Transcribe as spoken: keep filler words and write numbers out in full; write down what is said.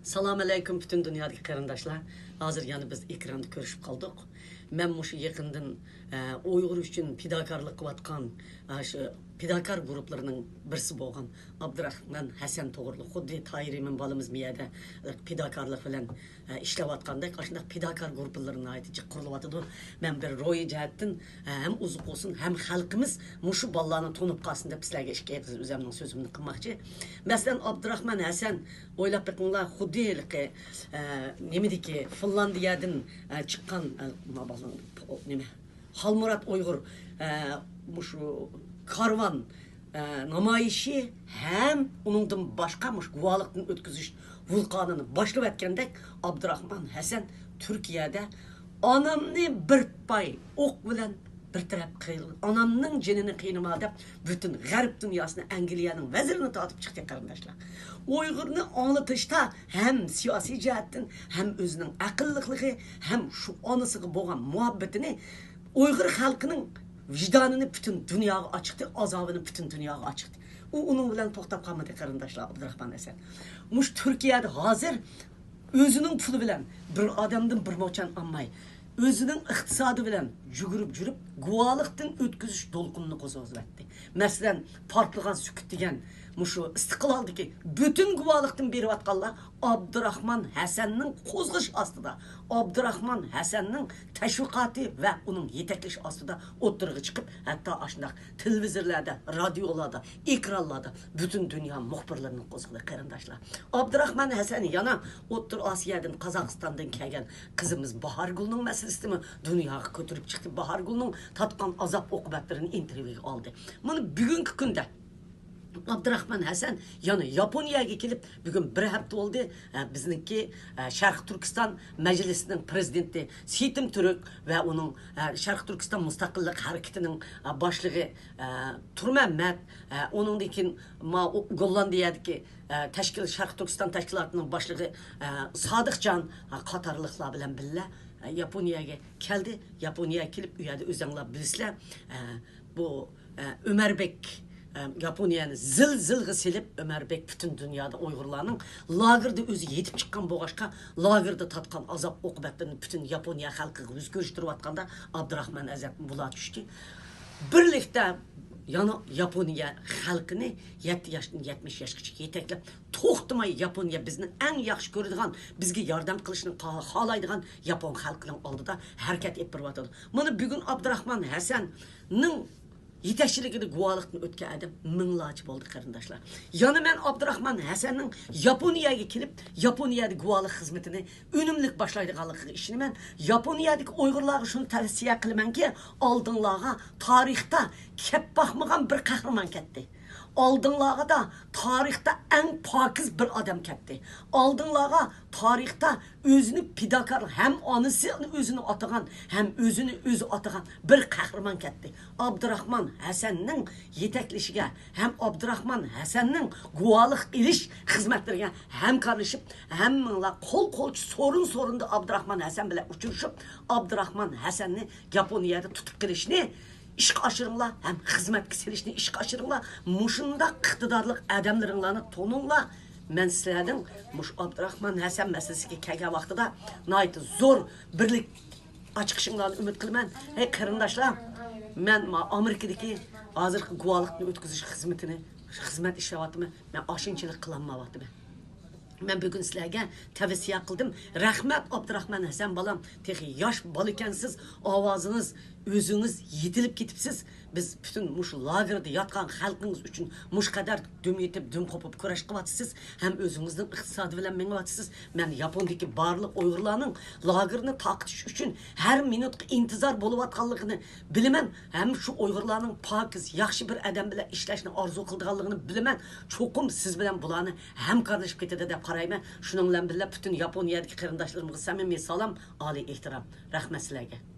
سالام ئەلەيكۇم پۈتۈن دۇنيادىكى قېرىنداشلار. ھازىر يەنە بىز ئېكراندا كۆرۈشۈپ قالدۇق. مەن مۇشۇ يېقىندىن، ئە، ئۇيغۇر ئۈچۈن پىداكارلىق قىلىۋاتقان، ئە، شۇ پىداكار گۇرۇپپىلىرىنىڭ بىرسى بولغان ئابدۇراخمان ھەسەن توغرۇلۇق، خۇددى تاھىر ئىمىن بالىمىز مۇ يەردە پىداكارلىق بىلەن، ئە، ئىشلەۋاتقاندەك، ئاشۇنداق پىداكار گۇرۇپپىلىرى ناھايىتى جىق قۇرۇلۇۋاتىدۇ. مەن بىر روھىي جەھەتتىن، ئە، ھەم ئوزۇق بولسۇن، ھەم خەلقىمىز مۇشۇ بالىلارنى تونۇپ قالسۇن دەپ سىلەرگە ئىككى ئېغىز ئۆزۈمنىڭ سۆزۈمنى قىلماقچى. مەسىلەن، ئابدۇراخمان ھەسەن، ئويلاپ بېقىڭلار، خۇددى ھېلىقى، ئە، نېمىدىكى، فىنلاندىيەدىن، ئە، چىققان، ئە، ما بالىنىڭ، نېمە، خالمۇرات ئۇيغۇر، ئە، مۇشۇ كارۋان، ئە، نامايىشى ھەم ئۇنىڭدىن باشقا مۇشۇ گۇۋاھلىقتىن ئۆتكۈزۈش ۋۇلقانىنى باشلىۋەتكەندەك، ئابدۇراخمان ھەسەن تۈركىيەدە «ئانامنى بىر پاي ئوق بىلەن بىر تەرەپ قىل، ئانامنىڭ جېنىنى قىينىما» دەپ، پۈتۈن غەرب دۇنياسىنى، ئەنگلىيەنىڭ ۋەزىرىنى تارتىپ چىقتى، قېرىنداشلار. ئۇيغۇرنى ئاڭلىتىشتا ھەم سىياسىي جەھەتتىن، ھەم ئۆزىنىڭ ئەقىللىقلىقى، ھەم شۇ ئانىسىغا بولغان مۇھەببىتىنى، ئۇيغۇر خەلقىنىڭ ۋىجدانىنى پۈتۈن دۇنياغا ئاچىقتى، ئازابىنى پۈتۈن دۇنياغا ئاچىقتى. ئۇ ئۇنىڭ بىلەن توختاپ قالمىدى، قېرىنداشلار، ئابدۇراخمان ھەسەن. مۇشۇ تۈركىيەدە ھازىر ئۆزىنىڭ پۇلى بىلەن بىر ئادەمدىن بىر موچەن ئالماي، ئۆزىنىڭ ئىقتىسادى بىلەن يۈگۈرۈپ يۈرۈپ، گۇۋاھلىقتىن ئۆتكۈزۈش دولقۇنىنى قوزغىۋەتتى. مەسىلەن، پارتلىغان سۈكۈت دېگەن مۇشۇ ئىستىقلالدىكى پۈتۈن گۇۋاھلىقتىن بېرىۋاتقانلار ئابدۇراخمان ھەسەننىڭ قوزغىشى ئاستىدا، ئابدۇراخمان ھەسەننىڭ تەشۋىقاتى ۋە ئۇنىڭ يېتەكلىشى ئاستىدا ئوتتۇرىغا چىقىپ، ھەتتا ئاشۇنداق تېلېۋىزورلاردا، رادىيولاردا، ئېكرانلاردا پۈتۈن دۇنيا مۇخبىرلىرىنى قوزغىدى، قېرىنداشلار. ئابدۇراخمان ھەسەن يەنە ئوتتۇرا ئاسىيادىن، قازاقىستاندىن كەلگەن قىزىمىز باھارگۈلنىڭ مەسىلىسىنىمۇ دۇنياغا كۆتۈرۈپ چىقتى. باھارگۈلنىڭ تارتقان ئازاب ئوقۇبەتلىرىنى ئىنتېرۋيۇغا ئالدى. مانا بۈگۈنكى كۈندە ئابدۇراخمان ھەسەن يەنە ياپونىيەگە كېلىپ، بۈگۈن بىر ھەپتە بولدى. ئە، بىزنىڭكى، ئە، شەرقىي تۈركىستان مەجلىسىنىڭ پرېزىدېنتى سېيتىم تۈرك ۋە ئۇنىڭ، ئە، شەرقىي تۈركىستان مۇستەقىللىق ھەرىكىتىنىڭ، ئە، باشلىقى، ئە، تۇرمەمەت، ئە، ئۇنىڭدىن كېيىن ما-، ئۇ گوللاندىيەدىكى، ئە، تەشكىل-، شەرقىي تۈركىستان تەشكىلاتىنىڭ باشلىقى، ئە، سادىقجان، ئە، قاتارلىقلار بىلەن بىللە، ئە، ياپونىيەگە كەلدى. ياپونىيەگە كېلىپ، ئۇ يەردە ئۆزەڭلار بىلىسىلەر، ئە، بۇ، ئە، ئۆمەربېك، ئە، ياپونىيەنى زىل-زىلغا سېلىپ، ئۆمەربېك پۈتۈن دۇنيادا ئۇيغۇرلارنىڭ لاگېردا ئۆزى يېتىپ چىققان بولغاچقا، لاگېردا تارتقان ئازاب-ئوقۇبەتلىرىنى پۈتۈن ياپونىيە خەلقىگە يۈز كۆرسىتىۋاتقاندا، ئابدۇراخمان ھەسەن بۇلار چۈشتى. بىرلىكتە يەنە ياپونىيە خەلقىنى يەتتە ياشتىن يەتمىش ياشقىچە يېتەكلەپ، توختىماي ياپونىيە بىزنىڭ ئەڭ ياخشى كۆرىدىغان، بىزگە ياردەم قىلىشنى قا-، خالايدىغان ياپون خەلقىنىڭ ئالدىدا ھەرىكەت ئېلىپ بېرىۋاتىدۇ. مانا بۈگۈن ئابدۇراخمان ھەسەننىڭ يېتەكچىلىكىدە گۇۋاھلىقتىن ئۆتكەن ئادەم مىڭلارچە بولدى، قېرىنداشلار. يەنە مەن ئابدۇراخمان ھەسەننىڭ ياپونىيەگە كېلىپ، ياپونىيەدە گۇۋاھلىق خىزمىتىنى ئۈنۈملۈك باشلايدىغانلىقىغا ئىشىنىمەن. ياپونىيەدىكى ئۇيغۇرلارغا شۇنى تەۋسىيە قىلىمەنكى، ئالدىڭلارغا تارىختا كەپ باقمىغان بىر قەھرىمان كەتتى. ئالدىڭلارغا تارىختا ئەڭ پاكىز بىر ئادەم كەتتى. ئالدىڭلارغا تارىختا ئۆزىنى پىداكار، ھەم ئانىسىنى ئۆزىنى ئاتىغان، ھەم ئۆزىنى ئۆزى ئاتىغان بىر قەھرىمان كەتتى. ئابدۇراخمان ھەسەننىڭ يېتەكلىشىگە ھەم ئابدۇراخمان ھەسەننىڭ گۇۋاھلىق ئېلىش خىزمەتلىرىگە ھەمكارلىشىپ، ھەممىڭلار قول-قولچە، سورۇن-سورۇندا ئابدۇراخمان ھەسەن بىلەن ئۇچرىشىپ، ئابدۇراخمان ھەسەننى ياپونىيەدە تۇتۇپ قېلىشنى ئىشقا ئاشۇرۇڭلار ھەم خىزمەتكە سېلىشنى ئىشقا ئاشۇرۇڭلار. مۇشۇنداق ئىقتىدارلىق ئادەملىرىڭلارنى تونۇڭلار. مەن سىلەرنىڭ مۇشۇ ئابدۇراخمان ھەسەن مەسىلىسىگە كەلگەن ۋاقتىدا ناھايىتى زور بىرلىك ئاچىقىشىڭلارنى ئۈمىد قىلىمەن. ھەي قېرىنداشلار، مەن ما-، ئامېرىكىدىكى ھازىرقى گۇۋاھلىقنى ئۆتكۈزۈش خىزمىتىنى، خىزمەت ئىشلەۋاتىمەن. مەن ئاشۇنچىلىك قىلالمايۋاتىمەن. مەن بۈگۈن سىلەرگە تەۋسىيە قىلدىم. رەھمەت، ئابدۇراخمان ھەسەن بالام، تېخى ياش بالىكەنسىز، ئاۋازىڭىز، ئۆزىڭىز يېتىلىپ كېتىپسىز. بىز پۈتۈن مۇشۇ لاگېردا ياتقان خەلقىڭىز ئۈچۈن مۇشۇ قەدەر دۈم يېتىپ، دۈم قوپۇپ كۈرەش قىلىۋاتىسىز ھەم ئۆزىڭىزنىڭ ئىقتىسادى بىلەن مېڭىۋاتىسىز. مەن ياپوندىكى بارلىق ئۇيغۇرلارنىڭ لاگېرنى تارقىتىش ئۈچۈن ھەر مىنۇتقا ئىنتىزار بولۇۋاتقانلىقىنى بىلىمەن ھەم شۇ ئۇيغۇرلارنىڭ پاكىز، ياخشى بىر ئادەم بىلەن ئىشلەشنى ئارزۇ قىلىدىغانلىقىنى بىلىمەن. چوقۇم سىز بىلەن بۇلارنى ھەمكارلىشىپ كېتىدۇ دەپ قارايمەن. شۇنىڭ بىلەن بىللە، پۈتۈن ياپونىيەدىكى قېرىنداشلىرىمغا سەمىمىي سالام، ئالىي ئېھتىرام. رەھمەت سىلەرگە.